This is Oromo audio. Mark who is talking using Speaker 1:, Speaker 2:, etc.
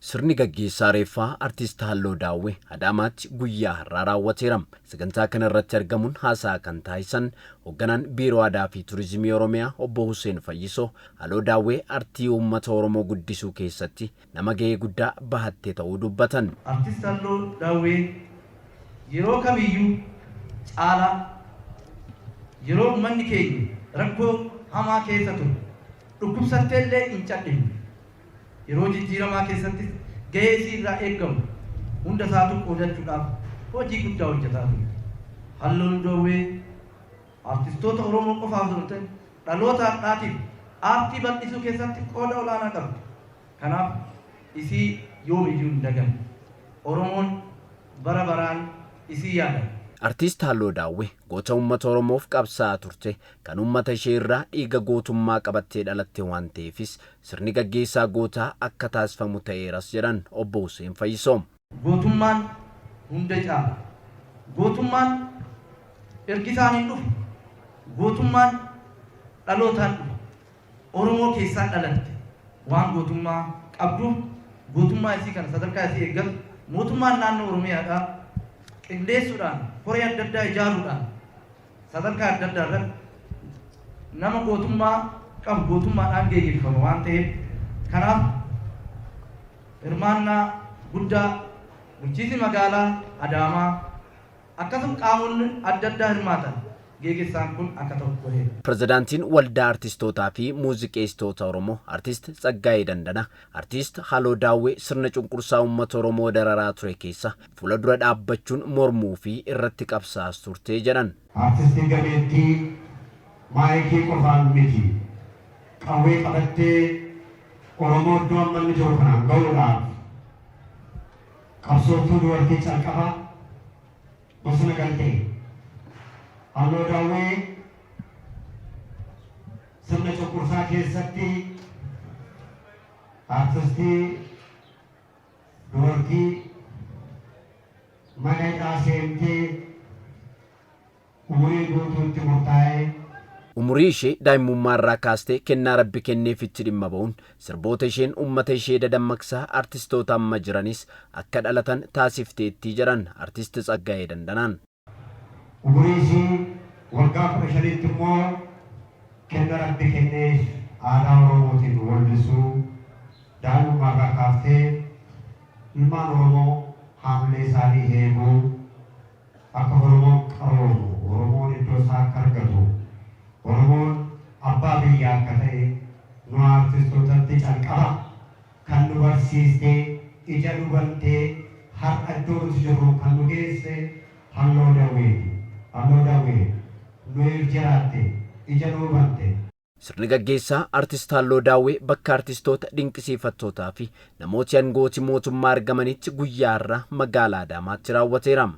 Speaker 1: Sirni gaggeessaa reeffaa Artiist Halloo Daawwee Adaamaatti guyyaa har'aa raawwateera. Sagantaa kana irratti argamuun haasaa kan taasisan Hogganaan Biiroo Aadaa fi Turizimii Oromiyaa Obbo Huseen Fayyisoo, Halloo Daawwee artii uummata Oromoo guddisuu keessatti nama gahee guddaa bahatte ta'uu dubbatan.
Speaker 2: Artist Halloo Daawwee yeroo kamiyyuu caalaa yeroo uummanni keenya rakkoo hamaa keessa ture dhukkubsatteellee hin cadhifne. Yeroo jijjiiramaa keessattis gahee isii irraa eeggamu hunda isaatuu qoodachuudhaaf hojii guddaa hojjataa turte. Halloon Doowwee aartistoota Oromoo qofaaf osoo hin ta'in dhaloota har'aatiif aartii bal'isuu keessatti qooda olaanaa qabdi. Kanaaf isii yoomiyyuu hin dagannu. Oromoon bara baraan isii yaadata.
Speaker 1: Artiist Halloo Daawwee goota uummata Oromoof qabsaa'aa turte, kan uummata ishee irraa dhiiga gootummaa qabattee dhalatte waan ta'eefis sirni gaggeessaa gootaa akka taasifamu ta'eeras jedhan Obbo Huseen Fayyisoo.
Speaker 2: Gootummaan hunda caala. Gootummaan ergisaan hin dhufu. Gootummaan dhalootaan dhufa. Oromoo keessaa dhalatte waan gootummaa qabduuf gootummaa isii kana sadarkaa isii eeggatu mootummaan naannoo Oromiyaadhaa qindeessuudhaan koree adda addaa ijaaruudhaan sadarkaa adda addaa irratti nama gootummaa qabu gootummaadhaan geeggeeffama waan ta'eef, kanaaf hirmaannaa guddaa bulchiinsi magaalaa Adaamaa akkasuma qaamonni adda addaa hirmaatan geegessaan kun akka ta'u godheera.
Speaker 1: Pirezidaantiin Waldaa Artistootaa fi Muuziqeessitoota Oromoo Artist Tsaggaayee Dandanaa, Artist Haloo Daawwee sirna cunqursaa uummata Oromoo dararaa ture keessa fuula dura dhaabbachuun mormuu fi irratti qabsaa'as turte jedhan.
Speaker 3: Artistii gameettii maayikii qofaan miti, qawwee qabattee Oromoo iddoo amma inni jiru kanaan ga'uudhaaf qabsooftuu dubartii calqaba bosona galte. Halloo Daawwee sirna cunqursaa keessatti artistii dubartii mana hidhaa seentee umurii guutuutti murtaa'e.
Speaker 1: Umurii ishee daa'imummaa irraa kaastee kennaa Rabbi kenneefitti dhimma ba'uun sirboota isheen uummata ishee dadammaqsaa artistoota amma jiranis akka dhalatan taasifteetti jedhan Artist Tsaggaayee Dandanaan.
Speaker 3: Umurii ishii waggaa 15tti immoo kenna Rabbi kenneef aadaa Oromootiin wallisuu daa'imummaa irraa kaaftee ilmaan Oromoo haamlee isaanii eeguu, akka Oromoon qaroomu, Oromoon iddoo isaa akka argatu, Oromoon abbaa biyyaa akka ta'e nu aartistootatti calqaba kan nu barsiiste, ija nu bantee har'a iddoo nuti jirru kan nu geesse Halloo Dawweeti. Halloo Dawwee nuyiif jiraatte, ija nuu bante.
Speaker 1: Sirni gaggeessaa Artist Halloo Daawwee bakka artistoota, dinqisiifattootaa fi namooti angooti mootummaa argamanitti guyyaa har'aa magaalaa Adaamaatti raawwateera.